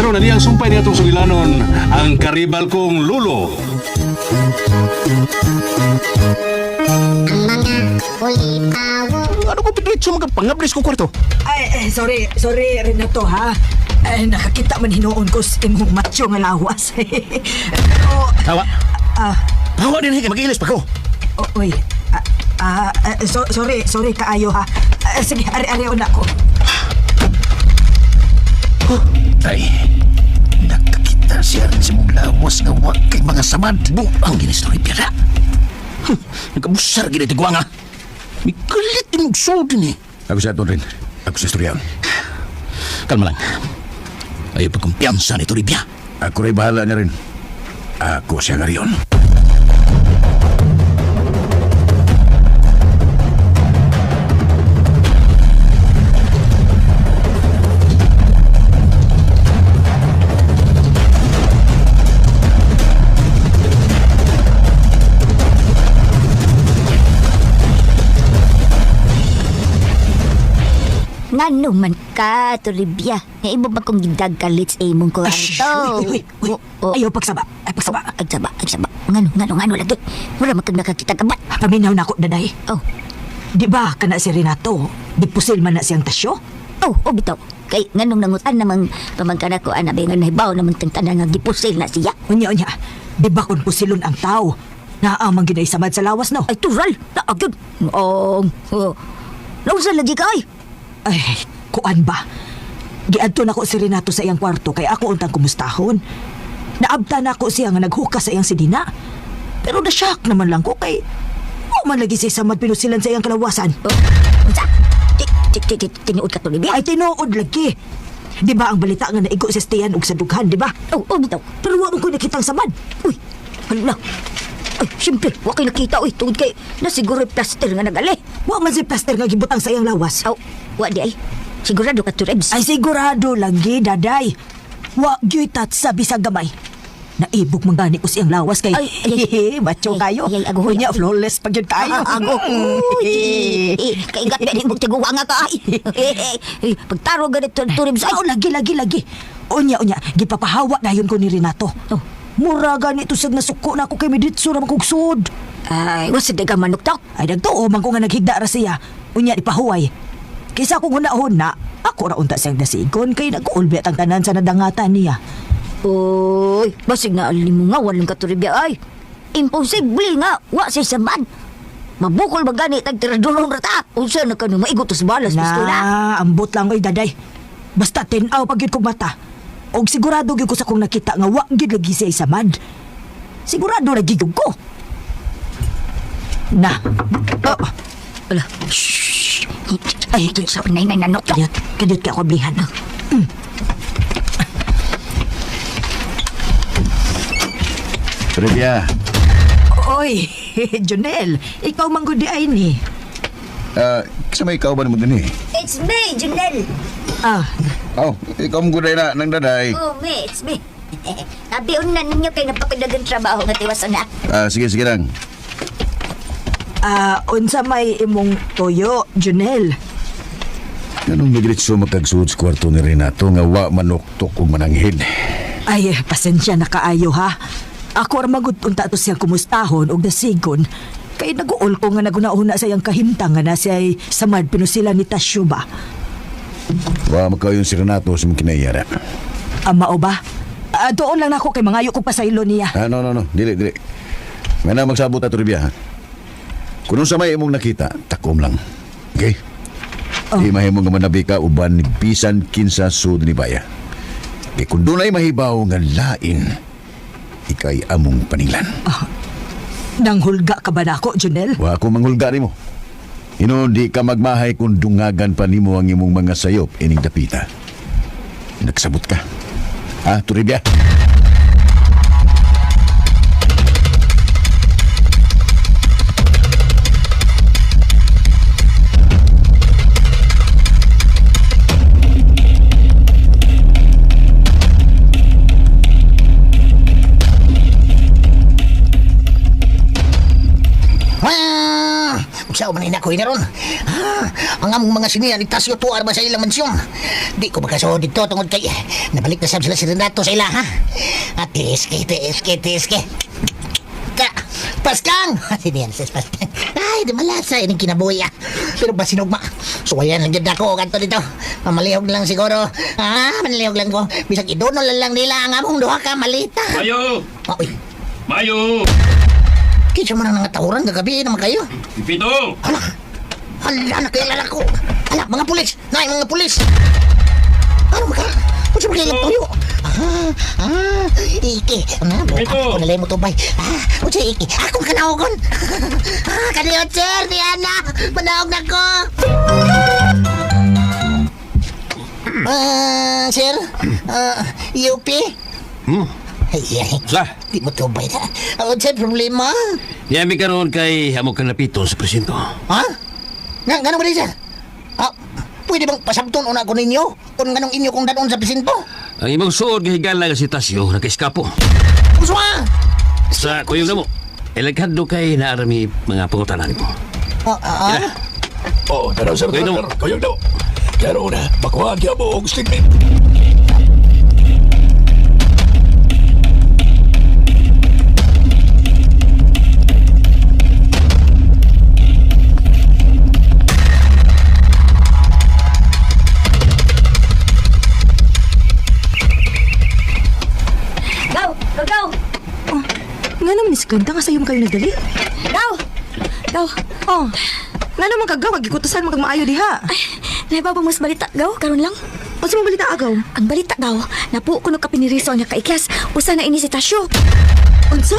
Karon na ang sumpay niya itong sugilanon, ang karibal kong lulo. Ang mga ulipawo. Ano ko pidritso mga pangablis ko kwarto? Ay, eh, sorry, sorry Renato ha. Ay, nakakita man hinuon ko sa imong macho nga lawas. Pero, Hawa. ah, Hawa din kay mag-ilis pa ko. oy, sorry, sorry kaayo ha. Ah, sige, ari-ari una ko. Ay, nakakita siya rin sa mong lawas nga wa kay mga samad. Buang ginis na pira. Huh, nagkabusar gini tigwa nga. May kalit din sud ni. Ako sa aton rin. Ako sa istorya. Kalma lang. Ayaw pagkumpiyansa ni Toribia. Ako rin bahala niya rin. Ako siya nga riyon. Ngano man ka, Toribia. Nga imo ba kong gidagkalit sa imong kwarto? Uy, uy, uy. Oh, oh. Ayaw pagsaba, ay pagsaba. Ag saba, ag saba. Ngano, ngano, ngano lagi. Wala man kag nakakita kabat. Paminaw na ako, daday. Oh, Di ba kana si Renato? Di pusil man na siyang tasyo? oh, oh bitaw. Kay nganong nangutan namang pamangkana ko ana nga nahibaw namang tangtana nga gipusil na siya. Unya, unya. Di ba kung pusilon ang tao? Naamang ginaisamad sa lawas, no? Ay tural, naagod. Oh, oh. Nausa lagi ka ay. Ay, kuan ba? Giadto na ko si Renato sa iyang kwarto kay ako untang kumustahon. Naabta na ako siya nga naghukas sa iyang sidina. Pero na-shock naman lang ko kay wa man lagi siya samad pinusilan sa iyang kalawasan. Oh, unsa? Tinuod ka Toribia. Ay tinuod lagi. Di ba ang balita nga naigo si Stian og sa dughan, di ba? Oh, oh bitaw. Pero wa man ko nakitang samad. Uy, hala. Ay, siyempre, wa kay nakita uy tungod kay nasiguro plaster nga nagali. Wa man si plaster nga gibutang sa iyang lawas. Aw, wa di ay. Sigurado ka Turebs. Ay sigurado lagi, daday. Wa gyud tatsa bisag gamay. Naibog man gani ko siyang lawas kay Ay, ay, ay. macho Ay, kayo. ay, ay, agoy. Unya flawless pag yun kayo. Ah, ago. Uy, eh, kaigat ba rin mong tiguwa nga ka ay. Eh, pagtaro ganito Turebs ay. Ay, oh, lagi lagi lagi. Unya unya gipapahawa dayon ko ni Renato. Oh. Mura gani to sad nasuko na ako kay miditso ra man kog sud. Ay, wa sa daga manok daw. Ay nagtuo man ko nga naghigda ra siya. Unya ipahuway. Kaysa akong huna-huna, ako ra unta siyang nasigon kay nag-ulbet ang tanan sa nadangatan niya. Uy, basig na alimungawan lang ka Toribia ay. Imposible nga, wa say samad. Mabukol ba gani tag tiradulong rata? Unsa na ka maigot sa balas pistola? Na, ambot lang oy daday. Basta tinaw pag yun kong mata. Og sigurado gyud ko sa kong nakita nga wa gyud lagi siya isamad. Sigurado lagi gyud ko. Na. Oh, Ala, shh. Ay, sa pinay na nanok. kadiyot, kadiyot kay ako ablihan. Trivia, Oy, Jonel, ikaw man gud di ay ni. Kisa may ikaw ba naman din eh? It's me, Junel. Ah, Oh, ikaw mo guday na ng daday. Oh, me, it's me. Tabion na ninyo kay napakadagang trabaho nga tiwasan na. Ah, sige, sige lang. Unsa may imong toyo, Jonel? Anong nagritso makagsuod sa kwarto ni Renato nga wa manuktok og mananghid? Ay, pasensya na kaayo ha. Ako ra magud unta to siyang kumustahon og nasigon. Kay naguol ko nga naguna-una sa iyang kahimtang nga na siya ay samad pinusila ni Tasyo ba. Wa makayon si Renato sa mong kinayara. Ama o ba? Ah, doon lang nako kay mangayo ko pasaylo niya. Ah, no, no, no. Dili, dili. Nga na magsabot ato Ribia, ha? Kung sa may imong nakita, takom lang. Okay? Oh. Di mahimo nga manabi ka uban ni bisan kinsa sud ni baya. Kay kung dunay mahibaw nga lain, ikay among paninglan. Nanghulga ka ba nako, Junel? Wa ako manghulga nimo. Ino di ka magmahay kung dungagan pa nimo ang imong mga sayop ining dapita. Nagsabot ka. Ha, Turibia? Wah! Unsa man ina ko ron? Ah, ang among mga siniya ni Tasyo tuar ba sa ilang mansyon? Di ko makasuod dito tungod kay nabalik na sab sila si Renato sa ila, ha? Ah, tiske, tiske, tiske. Ka, Paskang! Siniyan sa Paskang. Ay, di malasa ining kinabuhi, ah. Pero basinugma. Suwayan lang jud ako kanto dito. Mamalihog lang siguro. Ah, manlihog lang ko. Bisag idunol lang nila ang among duha ka malita. Mayo! Ah, uy, Mayo! kinsa man ang nangatahuran kagabi naman kayo. Pipito! Hala! Hala, nakilala ko! Hala, mga pulis! Nay, mga pulis! Ano maka? Unsa man kailang tuyo? Ah, ah, iki. Ano, Ito. ako na lang mo tubay. Ah, unsa iki? Akong kanaogon. Ah, kaniyo, sir, Diana. Manaog na ko. Ah, sir, ah, UP? Ay, ay, Sa, di mo tubay na. Ah, unsa problema? niyami karon kay amo kang lapiton sa presinto. Ha? Nga, nga ba sir? Ah, pwede bang pasabton una ko ninyo? Kung ganong inyo kong danon sa presinto? Ang imong suod nga higala nga si Tasyo nakaiskapo. Uswa! Sa kuyog na mo. Ilaghadlo kay naarami mga pangutanan nimo. Ah, ah, ah. Oo, tara sir, Kuyog na mo. tara, kuyog daw. Karon na, makuha kaya mo og statement. Gaw! Gaw! Gaw! Oh, nga naman ni Glinda nga sayo man kayo nagdali. Gaw! Gaw! Oh, nga naman kagaw, gikutusan man kag maayo diha. Naiba ba mas balita, gaw? Karon lang. Unsa man balita agaw? Ang balita, gaw, napuo ko kapiniriso niya kaikyas. Usa na ini si Tasyo. Unsa?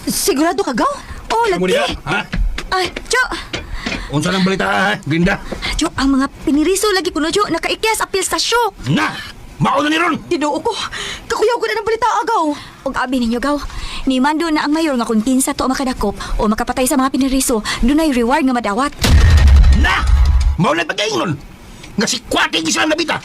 Sigurado ka gaw? Oh, Mo lagi. niya, ha? Ay, Cho! Unsa nang balita ha, Glinda? Cho, ang mga piniriso lagi kuno, Cho, nakaikyas apil sa Tasyo. Na, mao na ni ron. Tinoo ko. Kakuyaw ko na ng balita agaw. Og abi ninyo, gaw. Ni mando na ang mayor nga kung kinsa to makadakop o makapatay sa mga piniriso, dunay reward nga madawat. Na, mao na pagaingon. Nga si Kwate gisang nabita.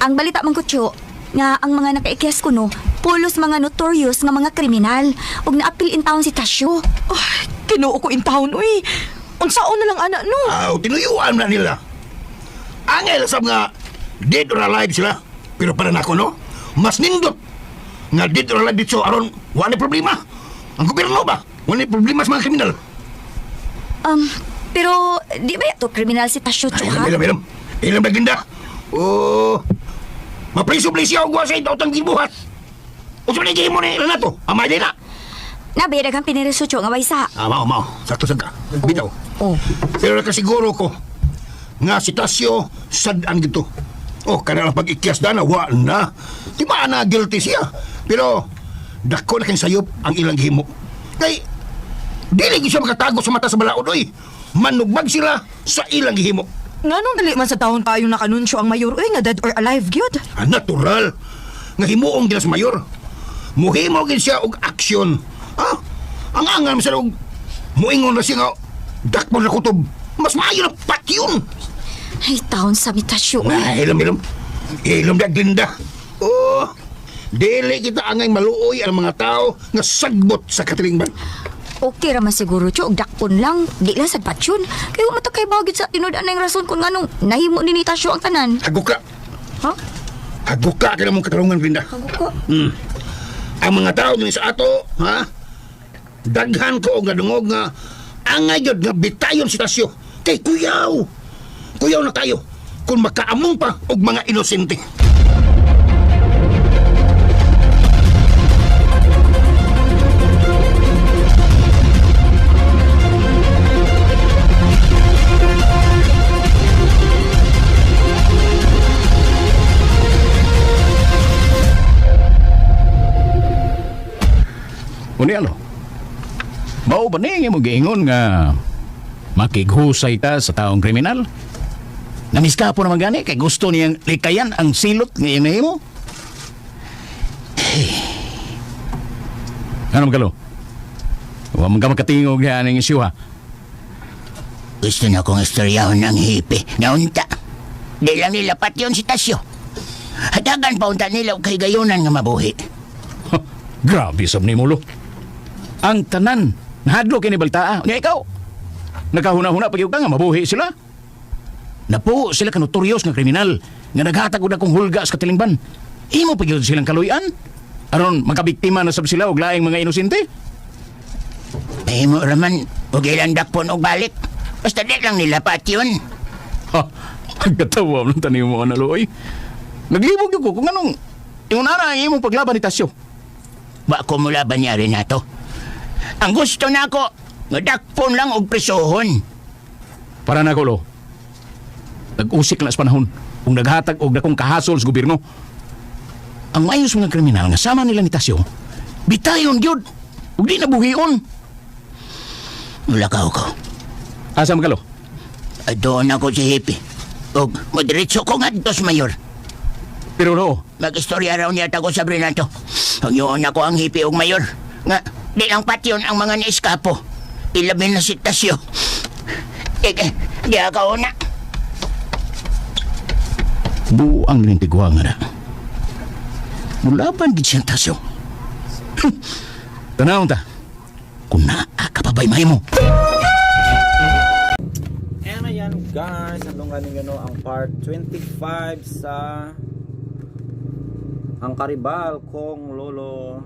Ang balita man ko, Cho, nga ang mga nakaikyas kuno, pulos mga notorious nga mga kriminal ug naapil in town si Tasyo. Ay, Kinoo ko in town, uy. Unsaon na lang ana no? Aw, tinuyuan na nila. Angel sa mga dead or alive sila. Pero para nako no, mas nindot nga dead or alive dito aron wala problema. Ang gobyerno ba? Wala problema sa mga kriminal. Pero di ba to kriminal si Tasyo, Cho, Ay, ha? ilam, ilam, ilam. Ilam na ginda. Oh, mapriso please siya og sa ito utang gibuhat. Unsa man gihimo ni Renato? Amay din na. Nabay daghang piniriso, Cho, nga waysa. Ah, mao, mao. Sakto sad ka. Bitaw. Oh. Pero nakasiguro ko nga si Tasyo sad-an gito. Oh, kana lang pag-ikyas dana, wa na. Di ba na guilty siya? Pero dako na kay sayop ang ilang gihimo. Kay dili gyud siya makatago sa mata sa balaod oy. Manugbag sila sa ilang gihimo. Nganong dali man sa taon kayo nakanunsyo ang mayor, uy, nga dead or alive gyud. Ah, natural nga himuong gina sa mayor. Muhimo gid siya og aksyon. Ah, ang angan man siya og muingon na siya nga dakpon na kutob. Mas maayo na patyon. Ay, taon sa mi Tasyo. uy. Na, ilom, ilom. Ilom na, Glinda. Oh, dili kita angay maluoy ang mga tao nga sagbot sa katilingban. Okay ra man siguro, Cho, og dakpon lang. Di lang sad patsyon. Kay wa man ta kay bagid sa tinud anay rason kung nganong nahimo ni ni Tasyo ang tanan. Haguka. Ha? Haguka ka na mong katarungan, Glinda. Haguka. Ang mga tao din sa ato, ha? Daghan ko og nadungog nga angay gyud nga bitayon si Tasyo. Kay kuyaw. Kuyaw na tayo kung makaamong pa og mga inosente. Uni alo. Mao ba ni imong giingon nga makighusay ta sa taong kriminal? Nangiskapo naman gani kay gusto niyang likayan ang silot nga iyang nahimo. Hey. Ano magkalo? Wa man ka makatingog nga aning isyu ha. Gusto na kong istoryahon ng hipi. Naunta. Di lang nila patyon si Tasyo. Hatagan pa unta nila og kahigayonan nga mabuhi. Ha, grabe sab ni Mulo. Ang tanan nahadlok kini baltaa. Nya ikaw. Nakahuna-huna pag ka nga mabuhi sila. Napo sila ka notorious nga kriminal nga naghatag og dakong hulga sa katilingban. Imo pa gyud silang kaluy-an. Aron makabiktima na sab sila og laing mga inosente. Mahimo raman, og ilang dakpon og balik. Basta di lang nila patyon. Ha, pagkatawa mo ng tanim mo na loy. Naglibog yun ko kung anong ingon ara ang imong paglaban ni Tasyo. Wa ko mulaban niya Renato. Ang gusto nako, nga dakpon lang og presohon. Para na ko lo. Nag-usik na sa panahon kung naghatag og dakong kahasol sa gobyerno. Ang maayos mga kriminal nga sama nila ni Tasyo, bitayon gyud ug di nabuhion. Mulakaw ko. Asa man kalo? Doon ako si Hippie. Og modiretso ko nga sa mayor. Pero lo, Mag-istorya raw niya tago sa Renato. Ang yun ako ang hippie og mayor. Nga, di lang patyon ang mga naiskapo. Ilabi na si Tasyo. Ike, di ako una. Buang lintigwa nga na. Mulaban gid siyang Tasyo. Tanawon ta. Kung naa ka pa ba'y mahimo? And ayan guys, andong ninyo no ang part 25 sa Ang Karibal Kong Lolo.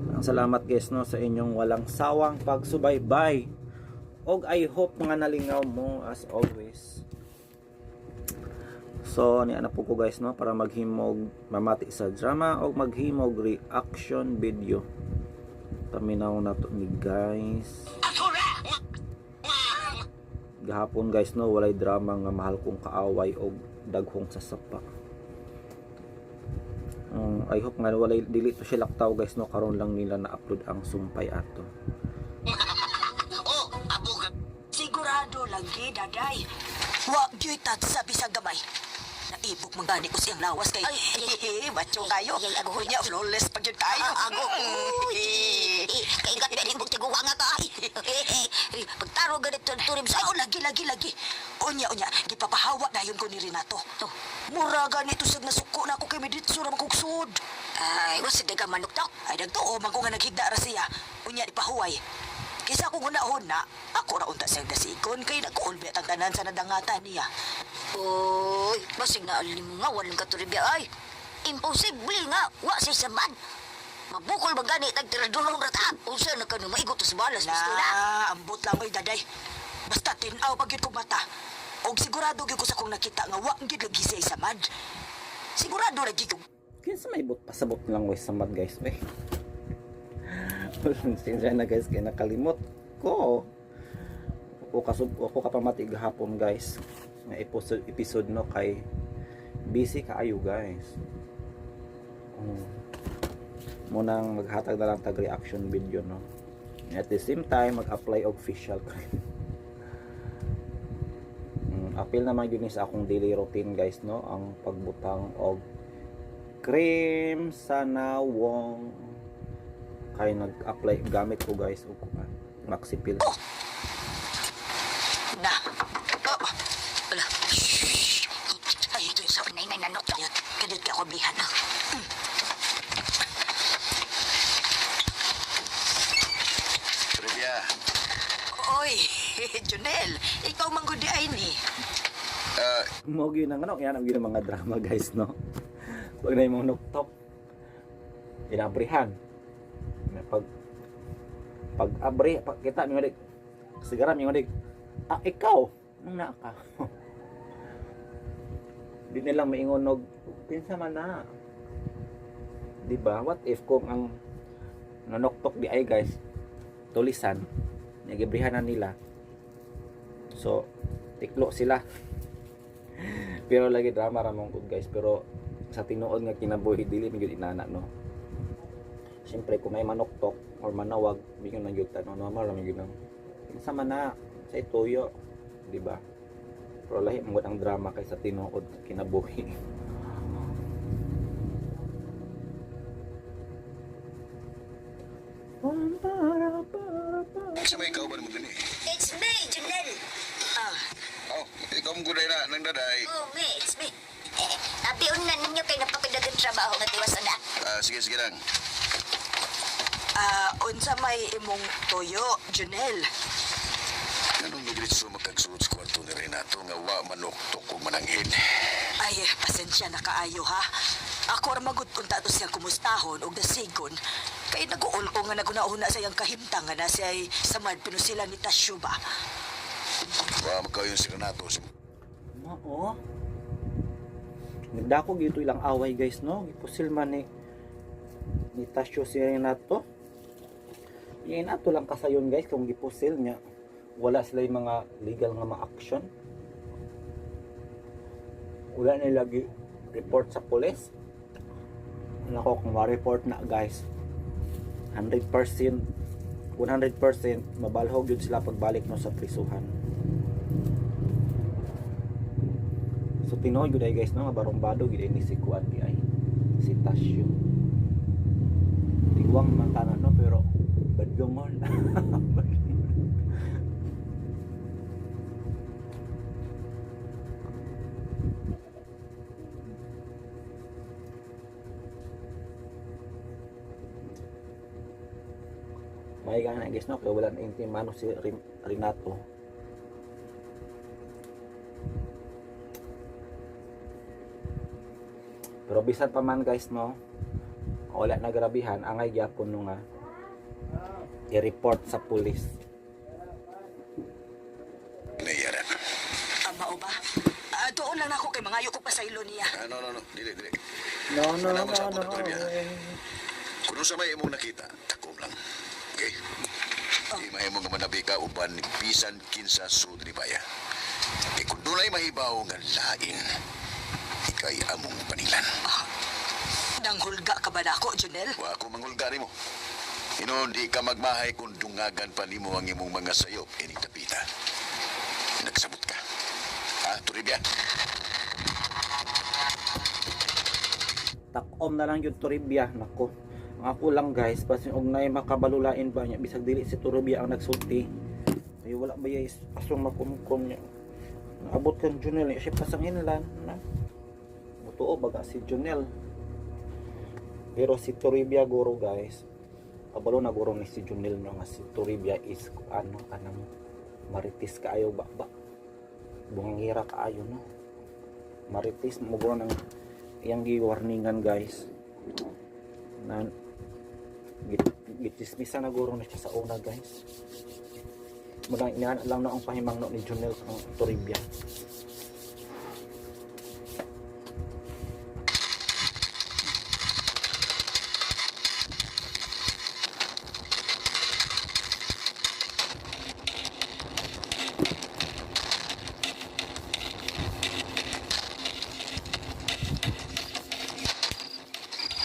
Ang salamat guys no sa inyong walang sawang pagsubaybay. Og I hope mga nalingaw mo as always. So niya na po ko guys no para maghimog mamati sa drama og maghimog reaction video. Paminaw na to ni guys. Gahapon guys no walay drama nga mahal kong kaaway og daghong sasapa. I hope nga walay dili to siya laktaw guys no karon lang nila na-upload ang sumpay ato. Sigurado lagi, daday. Wa gyud tatsa bisag gamay. Naibok man gani ko siyang lawas kay Ay, ay, hehe, macho kayo. Ay, ay, agoy. Unya flawless pag yun kayo. Ah, ago. Uy, kay gat meron mong tiguwa nga ka. Ay, pagtaro ganito ang turim sa Ay, oh, lagi, lagi, lagi. Unya, unya, gipapahawa na yun ko ni Renato. Oh. Mura ganito sad nasuko na ako kay Meditso ra makugsud. Ay, wasi daga manok daw. Ay, nagtuo man ko nga naghigda ra siya. Unya, ipahuway. Kaysa akong hunahon na, ako ra unta siyang dasikon kay nagkuulbet ang tanan sa nadangatan niya. Uy, basig na alimungawan lang katuribya ay. Imposible nga, wa si samad. Mabukol ba gani tag tiradulong rata? Unsa na kanu maigot sa balas pistola. Na, ambot lang oy daday. Basta tin-aw pag yun kong mata. Og sigurado gyud ko sa kong nakita nga wa gyud lagi siya isamad. Sigurado lagi ko. Kinsa may bot pasabot lang way samad guys eh. Sinsya na guys kay nakalimot ko. Ako kasub ako kapamati gahapon guys. Nga episode no kay busy kaayo guys. Munang maghatag na lang tag reaction video no. At the same time mag-apply og facial cream. Apil naman yun sa akong daily routine guys no ang pagbutang og cream sa nawong kay nag-apply gamit ko guys og kuan Maxipil. Na. Oh. Ala. Shh. Ay, ito yung sa Nay nay nanok. Kadiyot, kadiyot ka ako blihan. Trivia. Oy, Junel, ikaw man gud di ay ni. Mo gyud ang ano yan ang gyud ang mga drama guys no. Pag na imong nuktok inabrihan. Na pag pag abre pag kita mi dik sigara mi dik ah ikaw nung naa ka. Di nilang maingon og kinsa man na. Di ba? What if kung ang nanoktok di ay guys tulisan nagibrihan na nila. So tiklo sila. Pero lagi drama ra mong good guys pero sa tinuod nga kinabuhi dili man gyud inana no. Siyempre kung may manoktok or manawag bigyan ng gyud no normal ra man gyud nang kinsa man na sa ituyo, di ba? Pero lahi man gud ang drama kaysa tinuod nga kinabuhi. Sa may ikaw ba naman gani? It's me, Junel. Ah, Oh, ikaw mo guday na nang daday. Oh, me, it's me. Eh, Apion na ninyo kay napakadagang trabaho nga tiwas na. Ah, sige, sige lang. Ah, unsa may imong toyo, Junel? Anong nagritso makagsulod sa kwarto ni Renato nga wa manuktok o mananghid? Ay, pasensya na kaayo ha. Ako ra magud unta to siyang kumustahon og dasigon. Kay naguol ko nga naguna-una sa iyang kahimtang nga na siya ay samad pinusila ni Tasyo ba. Wa makayon si Renato sa Mao. Nagdako gito ilang away guys no. Gipusil man ni Tasyo si Renato. Yan ato lang kasayon guys kung gipusil niya. Wala sila yung mga legal nga ma-action. Wala nila report sa pulis. Nako kung ma-report na guys. 100% 100% mabalhog yun sila pagbalik no sa prisuhan. So tinuod gyud ay guys no, nga barumbado gyud ay ni si Kuan di ay si Tasyo. Tigwang man tanan no pero badlongon. May gana guys no, kaya wala na intimano si Renato. Pero bisan pa man guys no, wala na grabihan, angay gyapon no nga i-report sa pulis. Nayaran. Mao ba? Ah, doon lang ako kay mangayo ko pasaylo niya. Ah, no, no, no. Dili, dili. No, no, Wala mo no, sa no. apo na Toribia. Kung sa may imong nakita, takom lang. Okay? Di mahimo nga manabi ka uban ni bisan kinsa sud ni baya. Kay kung dunay mahibaw nga lain, ikay among paninglan. Nanghulga ka ba nako, Junel? Wa ako manghulga nimo. Hinuon di ka magmahay kung dungagan pa nimo ang imong mga sayop ining tapita. Nagsabot ka. Ah, Toribia? Takom na lang yung Toribia, nako. Ang ako lang guys, basin og nay makabalulain ba niya bisag dili si Toribia ang nagsulti. Ay wala ba yay asong makumkum niya. Naabot kan Junel, siya pasanginlan na. Mutuo baga si Junel. Pero si Toribia guro guys, kabalo na guro ni si Junel no nga si Toribia is ano kanang maritis kaayo ba ba. Bungangira kaayo no. Maritis mo guro nang iyang gi-warningan guys na gitsismisa na guro na siya sa una guys. Muna inaan lang na ang pahimangno ni Junel ang Toribia.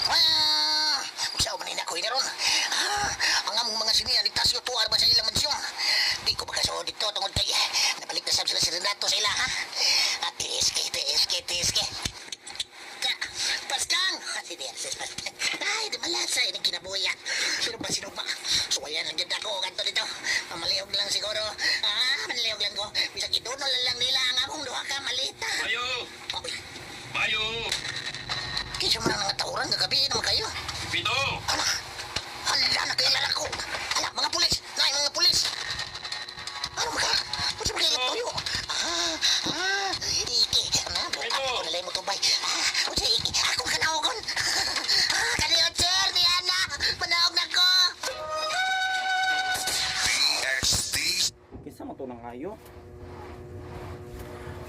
Ah, usaw man ni ako ron. Ah, ang among mga siniya ni Tasyo tuar ba sa ilang mansyon. Di ko makasuod dito tungod kay nabalik na sab sila si Renato sa ila ha. Ah, tiski, tiski, tiski. Ka, Paskang! Sige, sis, Paskang. Ay, di malasa ini kinabuya. Pero ba sino ba? Suwayan lang dyan ako kanto dito. Mamalihog lang siguro. Ah, manlihog lang ko. Bisag idunol lang nila ang among duha ka malita. Bayo! Uy, Bayo! kinsa man ang mga tauran gagabi naman kayo. Pito! Hala! Hala, nakailala ko! Hala, mga pulis! Nay, mga pulis! Ano maka? Ano ba kayo tuyo? Ah, ah, iki. Ano, bukat ko nalay mo tubay. Ah, unsa iki? Akong kanaogon. Ah, kaniyo, sir, ni Ana. Manaog na ko. Kinsa man to nang ayo?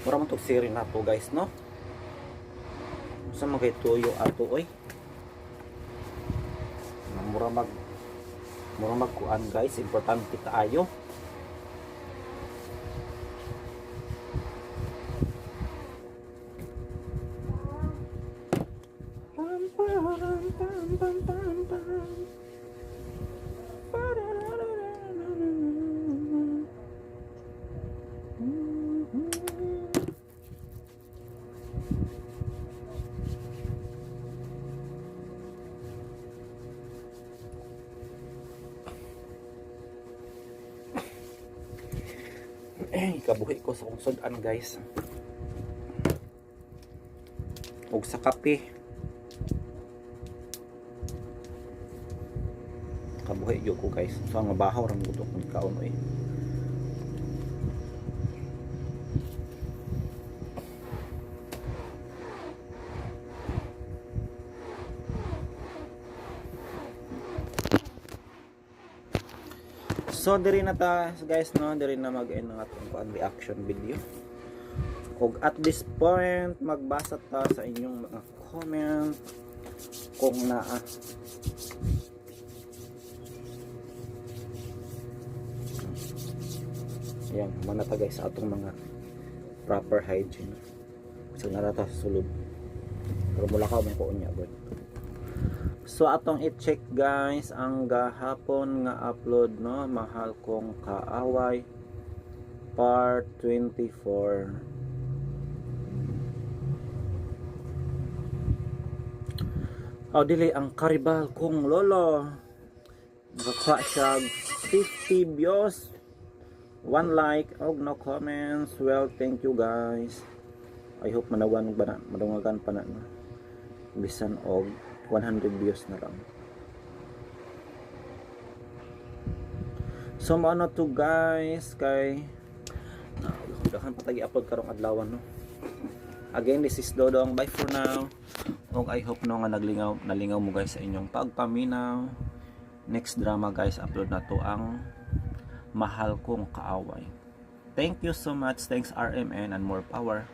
Mura man to si Renato guys no. Unsa man kay tuyo ato oy? Na mura mag kuan guys, importante kaayo. Pam pam pam pam pam pam. Eh, kabuhi ko sa kong sudan guys. Og sa kape. Kabuhi. Buhi gyud ko, guys. So ang mabahaw ra mo kung kaon oy. So diri na ta, guys, no, diri na mag-end ang atong kuan reaction video. Og at this point magbasa ta sa inyong mga comment kung naa. Ayan, mana ta, guys, sa atong mga proper hygiene. So naa ra ta sa sulod. Pero mula ka man ko unya god. So atong i-check, guys, ang gahapon nga upload, no, Mahal Kong Kaaway part 24. Oh, dili, ang Karibal Kong Lolo. Nakakuha siya 50 views, one like, og no comments. Well, thank you, guys. I hope manawan ba na, madungagan pa na, no? Bisan og 100 views na lang. So mao na to, guys, kay na daghan pa tag i-upload karong adlaw, no. Again, this is Dodong. Bye for now. Og I hope, no, nga naglingaw nalingaw mo, guys, sa inyong pagpaminaw. Next drama, guys, upload na to ang Mahal Kong Kaaway. Thank you so much. Thanks, RMN, and more power.